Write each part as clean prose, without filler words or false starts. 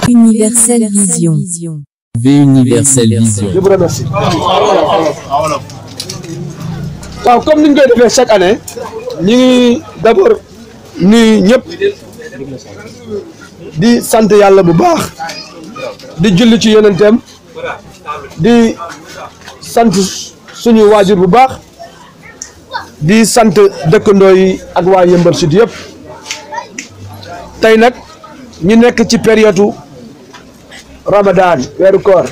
Universel Vision. Universel Vision. Je vous remercie. waaw comme ni ñu koy defee chaque année ñu ngi d'abord nuyu ñëpp di sant yàlla bu baax di julli ci yonenteem di sant suñu waajur bu baax di sant dëkkandoo yi ak waa Yeumbeul Sud yëpp tey nag ñu nekk ci période Ramadan weeru koor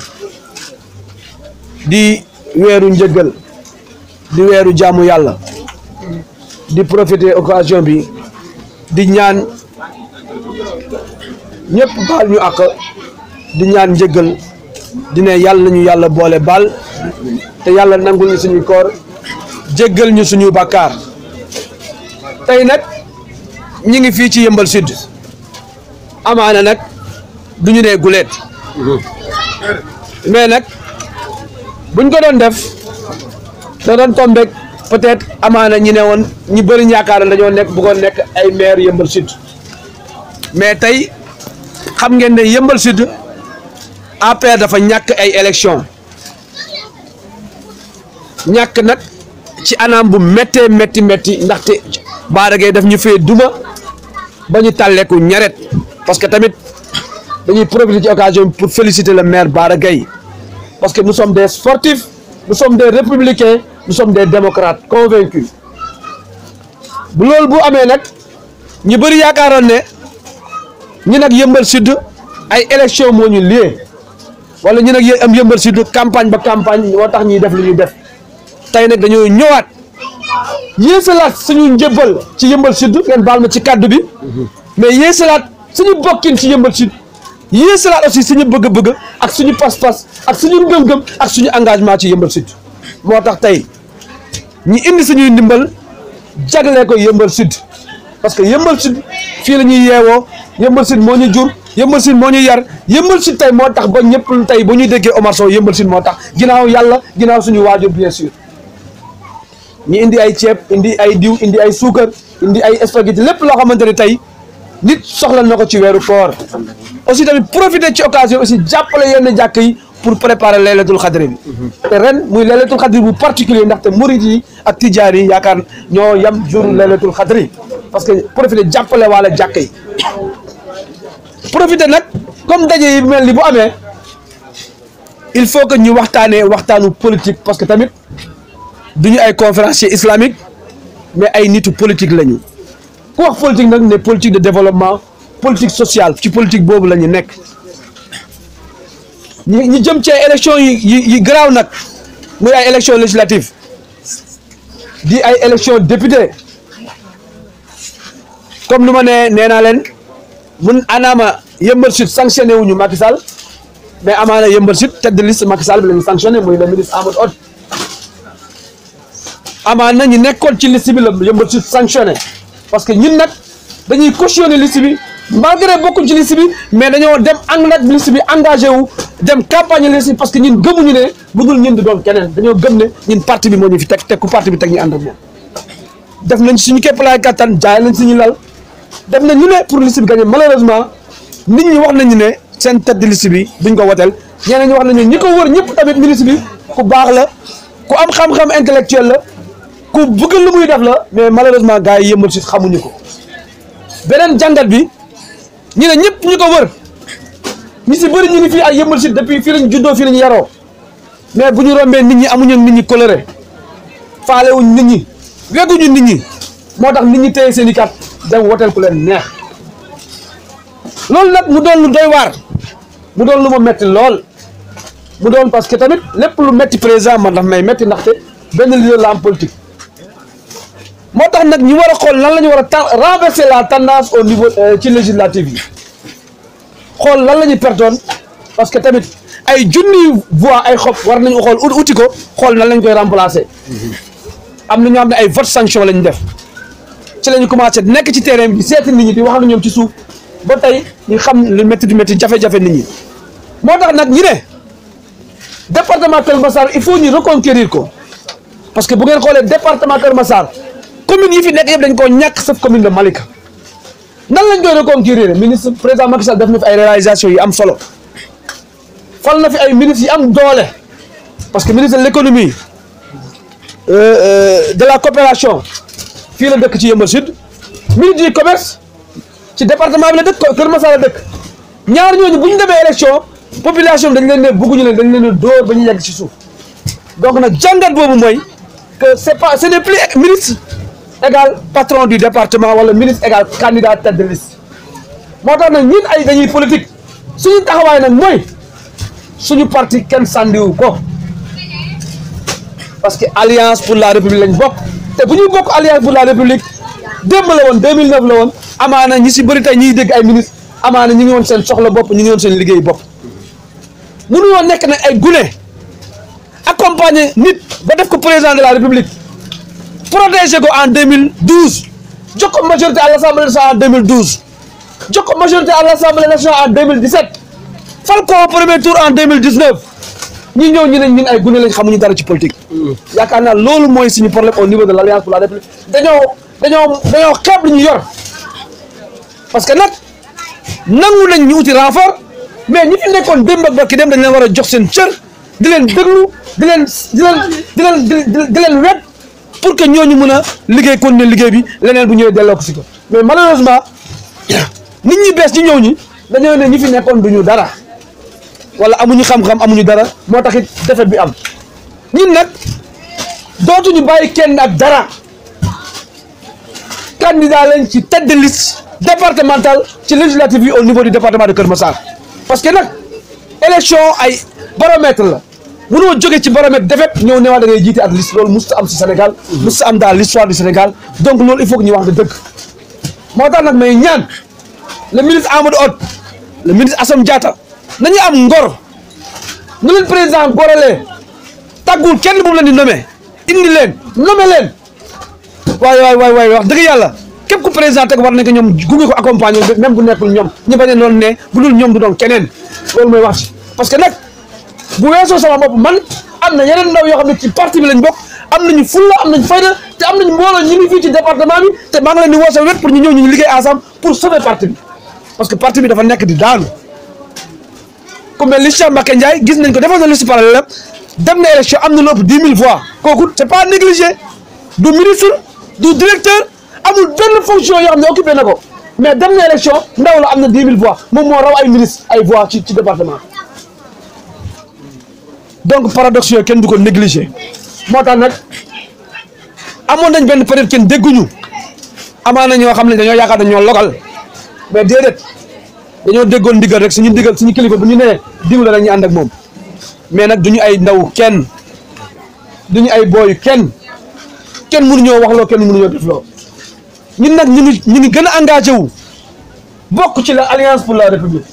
di weeru njëggal di weeru jaamu yàlla di profiter occasion bi di ñaan ñëpp baal ñu àq di ñaan njëggal di ne yàlla nañu yàlla boole baal te yàlla nangul ñu suñuy koor jéggal ñu suñu bàkkaar tey nag ñi ngi fii ci Yeumbeul Sud amaana nag du ñu ne guleet mais nag buñ ko doon def da doon tombeek peut-être amaana ñi ne woon ñi bëri yaakaar dañoo nekk bëggoon nekk ay maire Yeumbeul Sud mais tey xam ngeen ne Yeumbeul Sud APR dafa ñàkk ay élection ñàkk nag ci anam bu méttee métti ndaxte Bara Gaye daf ñu fee duma ba ñu tàlleeku ñaret parce que tamit dañuy profiter ci occasion pour féliciter le maire Bara Gaye parce que nous sommes des sportifs nous sommes des républicains nous sommes des démocrates convaincus bu loolu bu amee nag ñu bëri yaakaaroon ne ñi nag Yeumbeul Sud ay élection moo ñu lié wala ñu nag am Yeumbeul Sud campagne ba campagne moo tax ñuy def li ñuy def tey nag dañoo ñëwaat yéesalaat suñu njëbbal ci Yeumbeul Sud ngeen baal ma ci kàddu bi mais yéesalaat suñu bokkin ci Yeumbeul Sud yéesalaat aussi suñu bëgg-bëgg ak suñu pas-pas ak suñu ngëm-ngëm ak suñu engagement ci Yeumbeul Sud moo tax tey ñi indi suñuy ndimbal jaglee ko Yeumbeul Sud parce que Yeumbeul Sud fii la ñuy yeewoo Yeumbeul Sud moo ñu jur Yeumbeul Sud moo ñu yar Yeumbeul Sud tey moo tax ba ñëpp tey ba ñuy déggee Omar Sow Yeumbeul Sud moo tax ginnaaw yàlla ginnaaw suñu waajur bien sûr ñi indi ay ceeb indi ay diw indi ay suukar indi ay spaghetti lépp loo xamante ne tey nit soxla na ko ci weeru koor aussi tamit profiter ci occasion aussi jàppale yenn jàkk yi pour préparer laylatul xadri bi te ren muy laylatul xadri bu particulier ndaxte murid yi ak tijaan yi yaakaar ñoo yam jour laylatul xadri parce que profiter jàppale wala jàkk yi profiter nag comme daje yi mel ni bu amee il faut que ñu waxtaanee waxtaanu politique parce que tamit duñu ay conférenciers islamiques mais ay nitu politique lañu ku wax politique nag ne politique de développement politique sociale ci politique boobu la ñu nekk ñi jëm ci ay élection yi garaaw nag muy ay élection législative di ay élection député comme nu ma nee naa leen mun anaama Yeumbeul Sud sanctionné wuñu Macky Sall mais amaana Yeumbeul Sud tête de liste Macky Sall bi la ñu sanctionné muy le ministre Amadou Hott amaana ñu nekkoon ci liste bi la Yeumbeul Sud sanctionné parce que ñun nag dañuy cautionner liste bi malgré bokkuñ ci liste bi mais dañoo dem ànd ak liste bi engagé wu dem campagne liste bi parce que ñun gëmuñu ne bëggul ñun di doon keneen dañoo gëm ne ñun parti bi moo ñu fi teg ku parti bi teg ñu ànd ak moom def nañ suñu képp laay kattan jaay nañ suñu lal def nañ ñu ne pour liste bi gagné malheureusement nit ñi wax nañu ne seen tête de liste bi duñ ko woteel ñeneen ñi wax nañu ñi ko wër ñëpp tamit ministre bi ku baax la ku am xam-xam intellectuel la ku bëgg lu muy def la mais malheureusement gars yi Yeumbeul Sud xamuñu ko beneen jàngat bi ñu ne ñëpp ñu ko wër ñi si bëri ñu ngi fii ak Yeumbeul Sud depuis fii lañ juddoo fii lañ yaroo mais bu ñu rombee nit ñi amuñu nit ñi coloré faalewuñ nit ñi wegguñu nit ñi moo tax nit ñi téye seen i kat dem woteel ku leen neex loolu nag mu doon lu doy waar mu doon lu ma metti lool mu doon parce que tamit lépp lu metti président man daf may metti ndaxte benn leader la am politique moo tax nag ñu war a xool lan la ñu war a renverser la tendance au niveau ci législative yi xool lan la ñuy pertoon parce que tamit ay junni voix ay xob war nañu xool uti ko xool nan lañ koy remplacer am na ñoo xam ne ay vote sanction lañ def ci la ñu commencé nekk ci terrain bi seeti nit ñi di wax ak ñoom ci suuf ba tey ñu xam lu métti du métti jafe-jafe nit ñi moo tax nag ñu ne département Kër Massar il faut ñu reconquérir ko parce que bu ngeen xoolee département Kër Massar commune yi fi nekk yëpp dañ koo ñàkk sauf commune de Malika nan lañ koy reconquérir ministre président Macky Sall def na fi ay réalisation yi am solo fal na fi ay ministres yi am doole parce que ministre de l'économie de la coopération fii la dëkk ci Yeumbeul Sud ministre du commerce ci département bi la dëkk Kër Massar la dëkk ñaar ñooñu bu ñu demee élection population dañ leen ne bëgguñu leen dañ leen dóor ba ñu yegg ci suuf donc nag jàngat boobu mooy que ce n'est plus ministre égal patron du département wala ministre égal candidat tête de liste moo tax nag ñun ay dañuy politique suñu taxawaay nag mooy suñu parti kenn sàndiwu ko parce que alliance pour la république lañ bokk te bu ñuy bokk alliance pour la république démb la woon 2009 la woon amaana ñi si bëri tey ñiy dégg ay ministre amaana ñi ngi woon seen soxla bopp ñi ngi woon seen liggéey bopp mënu woon nekk nag ay gune accompagner nit ba def ko président de la république protéger ko en 2012 jox ko majorité à l'Assemblée nationale en 2012 jox ko majorité à l'Assemblée nationale en 2017 fal ko au premier tour en 2019 ñi ñëw ñu ne ñun ay gune lañ xamuñu dara ci politique. yaakaar naa loolu mooy suñu problème au niveau de l'Alliance pour la République dañoo xeeb lu ñu yor parce que nag nangu nañ ñu uti renfort mais ñi fi nekkoon démb ak barki dem dañ leen war a jox seen cër di leen déglu di leen wet pour que ñooñu mën a liggéey continuer liggéey bi leneen bu ñëwee delloo ko si ko mais malheureusement nit ñi bees ñi ñëw ñi dañoo ne ñi fi nekkoon duñu dara wala amuñu xam-xam amuñu dara moo tax it défaite bi am ñun nag dootuñu bàyyi kenn ak dara candidat lañ ci tête de liste départementale ci législative yi au niveau du département de Kër Massar parce que nag élection ay baromètre la mënoo jóge ci baromètre défaite ñëw ne waa da ngay jiite ak liste loolu mosut am ci Sénégal mosut am dans l'histoire du Sénégal donc loolu il faut que ñu wax de dëgg moo tax nag may ñaan le ministre Amadou Hott le ministre Assome Diatta nañu am ngor nu leen président goralee tàggul kenn bu mu leen di nommé indi leen nommé leen waay wax dëgg yàlla képp ku président teg war nañ ko ñoom gunge ko accompagner même bu nekkul ñoom ñu bañ a doon ne bu dul ñoom du doon keneen loolu mooy wax ci parce que nag bu weesoo sama bopp man am na yeneen ndaw yoo xam ne ci parti bi lañ bokk am nañu fulla am nañu fayda te am nañu mbooloo ñu ngi fii ci département bi te maa ngi leen di woo sa wet pour ñu ñëw ñu liggéey ensemble pour sauver parti bi parce que parti bi dafa nekk di daanu ku mel ni Cheikh Mbacké Ndiaye gis nañ ko defoon na liste parallèle dem na élection am na lu ëpp 10 000 voix kooku c'est pas négligé du ministre du directeur amul benn fonction yoo xam ne occupé na ko mais dem na élection ndaw la am na 10 000 voix moom moo raw ay ministre ay voix ci département donc paradoxe yooyu kenn du ko négligé moo tax nag amoon nañ benn période kenn dégguñu amaa na ñoo xam ne dañoo yaakaar dañoo local mais déedéet dañoo déggoon ndigal rek suñu kilifa bu ñu nee diw la dañuy ànd ak moom mais nag duñu ay ndaw kenn duñu ay booyu kenn mënuñoo wax loo kenn mënuñoo def loo ñun nag ñu ngi gën a engagé wu bokk ci la alliance pour la république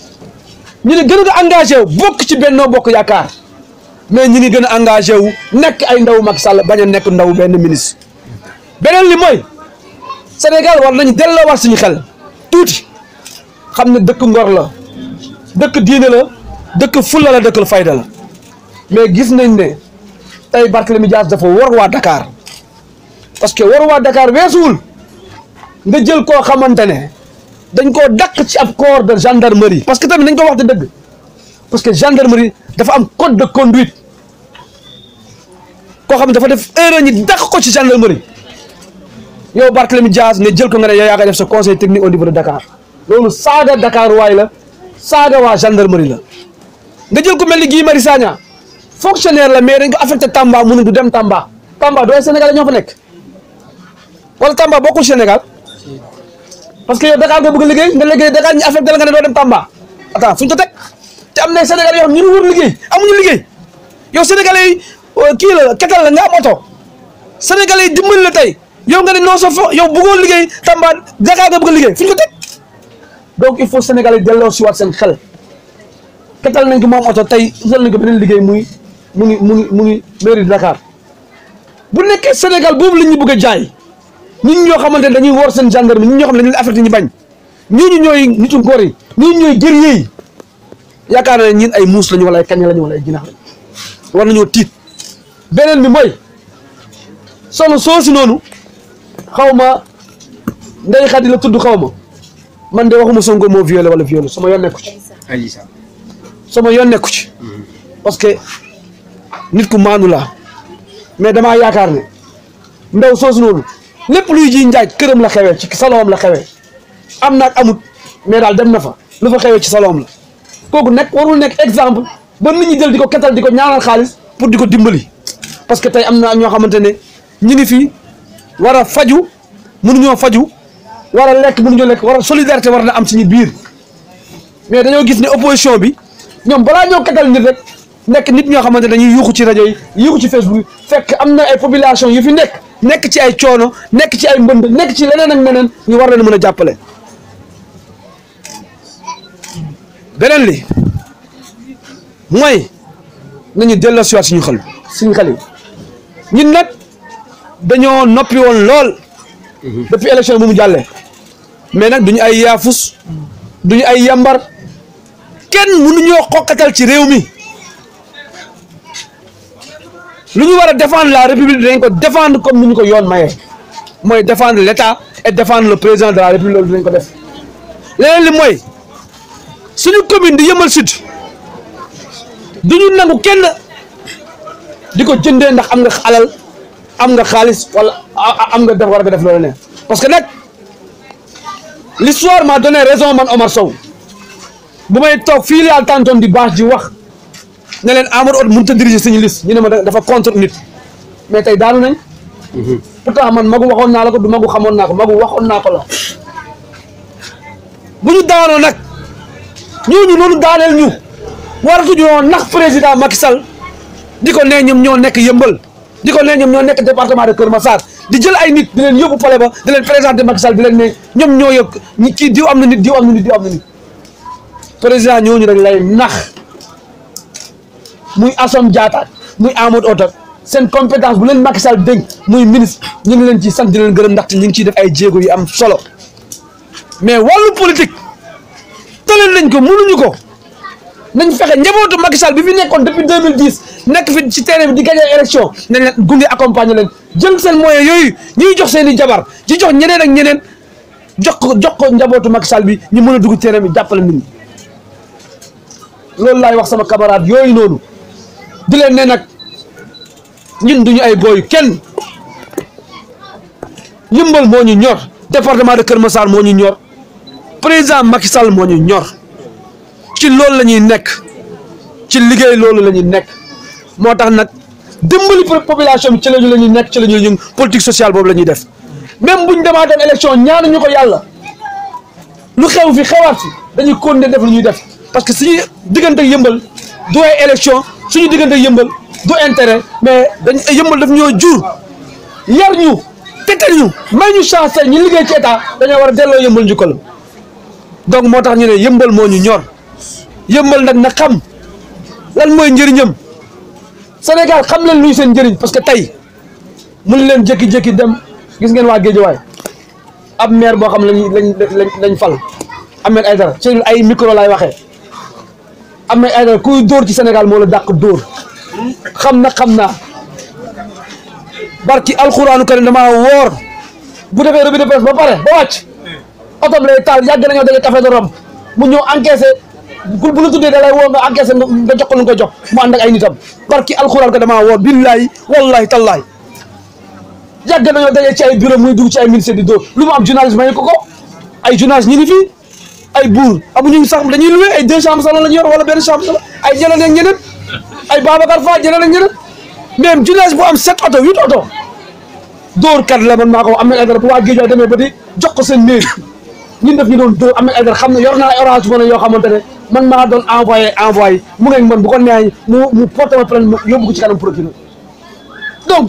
ñu ngi gën a engagé wu bokk ci Benno Bokk Yaakaar mais ñu ngi gën a engagé wu nekk ay ndaw Macky Sall bañ a nekk ndaw benn ministre beneen li mooy Sénégal war nañu delloowaat suñu xel tuuti xam ne dëkk ngor la dëkk diine la dëkk fulla la dëkk fayda la mais gis nañ ne tey Barthélémy Dias dafa war waa Dakar parce que war waa Dakar weesuwul nga jël koo xamante ne dañ koo dàq ci ab corps de gendarmerie parce que tamit dañ ko wax te dëgg parce que gendarmerie dafa am code de conduite koo xam ne dafa def erreur ñi dàq ko ci gendarmerie yow Barthélémy Dias nga jël ko nga ne yow yaa koy def sa conseil technique au niveau de Dakar loolu saaga Dakar waay la saaga waa gendarmerie la nga jël ko mel ni Guy Marius Sagna fonctionnaire la mais dañ ko affecté Tamba mu ne du dem Tamba du ay Sénégalais ñoo fa nekk wala Tamba bokkul Sénégal parce que yow Dakar nga bëgg a liggéey nga liggéey Dakar ñu affecté la nga ne doo dem Tamba attends fu ñu ko teg te am na Sénégalais yoo xam ñu ngi wër liggéey amuñu liggéey yow Sénégalais yi kii la ketal la nga am oto Sénégalais yi dimbali la tey yow nga ne non yow bëggoo liggéey Tamba Dakar nga bëgg a liggéey fu ñu ko teg donc il faut Sénégalais yi delloo si waat seen xel ketal nañ ko moom oto tey utal nañ ko beneen liggéey mu ngi mairie de Dakar bu nekkee Sénégal boobu la ñu bëgg a jaay ñun ñoo xamante ne dañuy wor seen gendarme ñun ñoo xam ne dañuy affecté ñu bañ ñooñu ñooy nitu ngor yi ñooñu ñooy guerrier yi yaakaar naa ne ñun ay muus lañu wala ay kañ lañu wala ay ginaar lañu war nañoo tiit beneen bi mooy solo soosi noonu xaw ma Ndeye Khady la tudd xaw ma man de waxuma Sonko moo violé wala violé sama yoon nekku ci sama yoon nekku ci parce que nit ku maanu la mais damaa yaakaar ne ndaw soosu noonu lépp luy ji njaaj këram la xewee ci salon la xewee am naag amut mais daal dem na fa lu fa xewee ci salon la kooku nekk warul nekk exemple ba nit ñi jël di ko ketal di ko ñaanal xaalis pour di ko dimbali parce que tey am na ñoo xamante ne ñu ngi fi war a faju mënuñoo faju war a lekk mënuñoo lekk war a solidarité war na am suñu biir mais dañoo gis ne opposition bi ñoom balaa ñoo ketal nit rek nekk nit ñoo xamante ne dañuy yuuxu ci rajo yi yuuxu ci Facebook fekk am na ay population yu fi nekk ci ay coono nekk ci ay mbënd nekk ci leneen ak neneen ñu war leen mën a jàppale. beneen li mooy nañu delloosiwaat suñu xel yi ñun nag dañoo noppi woon lool depuis élection bu mu jàllee mais nag duñu ay yaafus duñu ay yambar kenn mënuñoo xoqatal ci réew mi lu ñu war a défendre la république dinañ ko défendre comme ni ñu ko yoon mayee mooy défendre l'état et défendre le président de la république loolu dinañ ko def leneen li mooy suñu commune di Yeumbeul Sud duñu nangu kenn di ko jëndee ndax am nga alal am nga xaalis wala am nga def war nga def loolu ne parce que nag l'histoire m'a donné raison man Omar Sow bu may toog fii laal tantoon di bâche di wax ne leen Amadou Hott mënut a diriger suñu liste ñu ne ma dafa contre nit mais tey daanu nañ pourtant man magu waxoon naa la ko du magu xamoon naa ko magu waxoon naa ko la bu ñu daanoo nag ñooñu noonu daaneel ñu waratuñoo nax président Macky Sall di ko nee ñoom ñoo nekk Yeumbeul di ko nee ñoom ñoo nekk département de Kër Massar di jël ay nit di leen yóbbu palais ba di leen présenter Macky Sall di leen ne ñoom ñoo yëg ñi kii diw am na nit diw am na nit diw am na nit président ñooñu rek lay nax muy Assome Diatta muy Amadou Hott seen compétence bu leen Macky Sall dénk muy ministre ñu ngi leen ci sant di leen gërëm ndaxte ñu ngi ciy def ay jéego yu am solo mais wàllu politique tëleel nañ ko mënuñu ko nañ fexe njabootu Macky Sall bi fi nekkoon depuis 2010 nekk fi ci terrain bi di gagné élection nañ leen gunge accompagner leen jël seen moyens yooyu ñuy jox seen i jabar ci jox ñeneen ak ñeneen jox ko njabootu Macky Sall bi ñu mën a dugg terrain bi jàppale nit ñi loolu laay wax sama camarade yooyu noonu di leen ne nag ñun duñu ay booyu kenn Yeumbeul moo ñu ñor département de Kër Massar moo ñu ñor président Macky Sall moo ñu ñor ci loolu la ñuy nekk ci liggéey loolu la ñuy nekk moo tax nag dimbali population bi ci la ñuy nekk ci la ñuy yëngu politique sociale boobu la ñuy def même buñ demaatoon élection ñaanuñu ko yàlla lu xew fi xewaat fi dañuy continuer def lu ñuy def parce que suñu diggante Yeumbeul du ay élection suñu diggante Yeumbeul du intérêt mais dañ Yeumbeul daf ñoo jur yar ñu tetal ñu may ñu chance ñu liggéey ci état dañoo war a delloo Yeumbeul njukkal donc moo tax ñu ne Yeumbeul moo ñu ñor Yeumbeul nag na xam lan mooy njëriñam Sénégal xam leen luy seen njëriñ parce que tey mun leen jékki-jékki dem gis ngeen waa Guédiawaye ab maire boo xam lañ fal Ahmed Aïdara ci ay micro laay waxee Ahmed Aïdara kuy dóor ci Sénégal moo la dàq dóor xam naa barki alxuraanu karim damaa woor bu defee revue de presse ba pare ba wàcc otom lay taal yàgg nañoo daje café de Rome mu ñëw encaissé bu la tuddee da lay woo nga encaissé nga jox ko lu nga ko jox mu ànd ak ay nitam barki alxuraan ko damaa woor billahi wallahi tallahi yàgg nañoo daje ci ay bureau muy dugg ci ay ministère di dóor lu mu am journaliste mayu ko ay journaliste ñi ngi fii ay buur amuñu sax dañuy loué ay 2 chambres salon la ñu yor wala benn chambre salon ay ñeneen ak ñeneen ay Babacar Fall ñeneen ak ñeneen même journaliste bu am 7 oto 8 oto dóor kat la man maa ko am na ay dara bu waa Guédiawaye demee ba di jox ko seen mairie ñun def ñu doon dóor am na ay dara xam ne yor naa ay orange mën a yoo xamante ne man maa doon envoyé mu ngeeg man bu ko neexee mu porté ma plainte yóbbu ko ci kanam procureur donc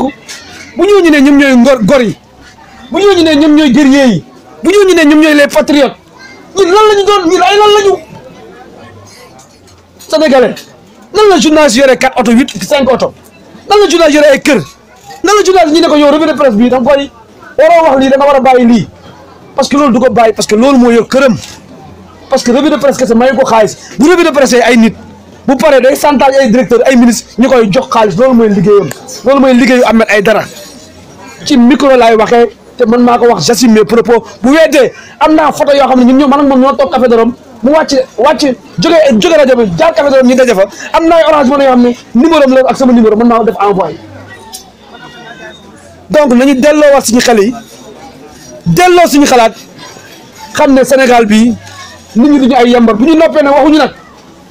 bu ñooñu ne ñoom ñooy gor yi bu ñooñu ne ñoom ñooy guerrier yi bu ñooñu ne ñoom ñooy les patriotes ñun lan la ñu doon ñun ay lan la ñu sénégalais nan la journaliste yore 4 oto 8 5 oto nan la journaliste yore ay kër nan la journaliste ñu ne ko yow revue de presse bii da nga koy waroo wax lii da nga war a bàyyi lii parce que loolu du ko bàyyi parce que loolu moo yor këram parce que revue de presse kese mayu ko xaalis bu revue de presse ay nit bu paree day santage ay directeur ay ministre ñu koy jox xaalis loolu mooy liggéeyam loolu mooy liggéeyu Ahmed Aïdara ci micro laay waxee te man maa ko wax j'assume mes propos bu weedee am naa photo yoo xam ne ñun man ak moom ñoo toog café de Rome mu wàcc jóge rajo bi jaar café de Rome ñu daje fa am na ay orange mo yoo xam ne numéro am la ak sama numéro man maa ko def envoyé donc nañu delloo wax suñu xel yi delloo suñu xalaat xam ne Sénégal bii nit ñi duñu ay yambar bu ñu noppee nag waxuñu nag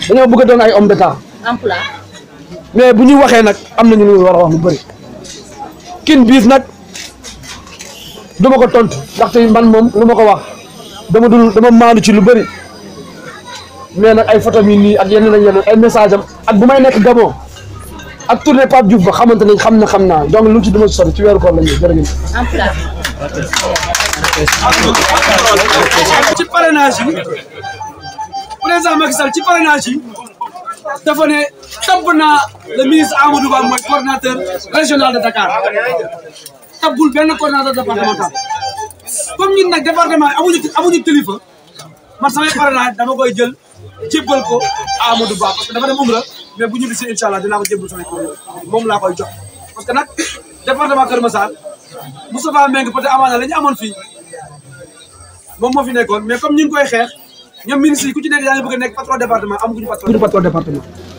dañoo bëgg a doon ay homme d'état mais bu ñu waxee nag am nañu lu war a wax lu bëri kin biis nag du ma ko tontu ndaxte man moom lu ma ko wax dama maandu ci lu bëri mais nag ay photo mi nii ak yeneen ak yeneen ay message am ak bu may nekk Gabon ak tournée Pape Diouf ba xamante nañ xam naa donc lu ci dama si sori ci weeru koor la ñu jërëjëf. ci parrainage yi président Macky Sall ci parrainage yi dafa ne tabb naa le ministre Amadou Ba mooy coordinateur régional de Dakar tabbul benn coordinateur départemental comme ñun nag département amuñu kilifa man samay parrainage dama koy jël jébbal ko Amadou Ba parce que dafa dem umra mais bu ñu bisee incha allah dinaa ko jébbal samay moom laa koy jox parce que nag département Kër Massar Moustapha Mbengue peut-être amaana la ñu amoon fii moom moo fi nekkoon mais comme ñu ngi koy xeex ñoom ministre yi ku ci nekk yaa ngi bëgg a nekk patron département amuñu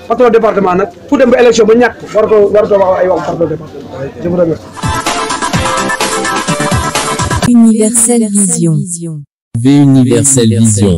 patron département nag fu dem ba élection ba ñàkk waratoo wax ay wax patron département je vous remercie. Universel Vision. V Universel Vision.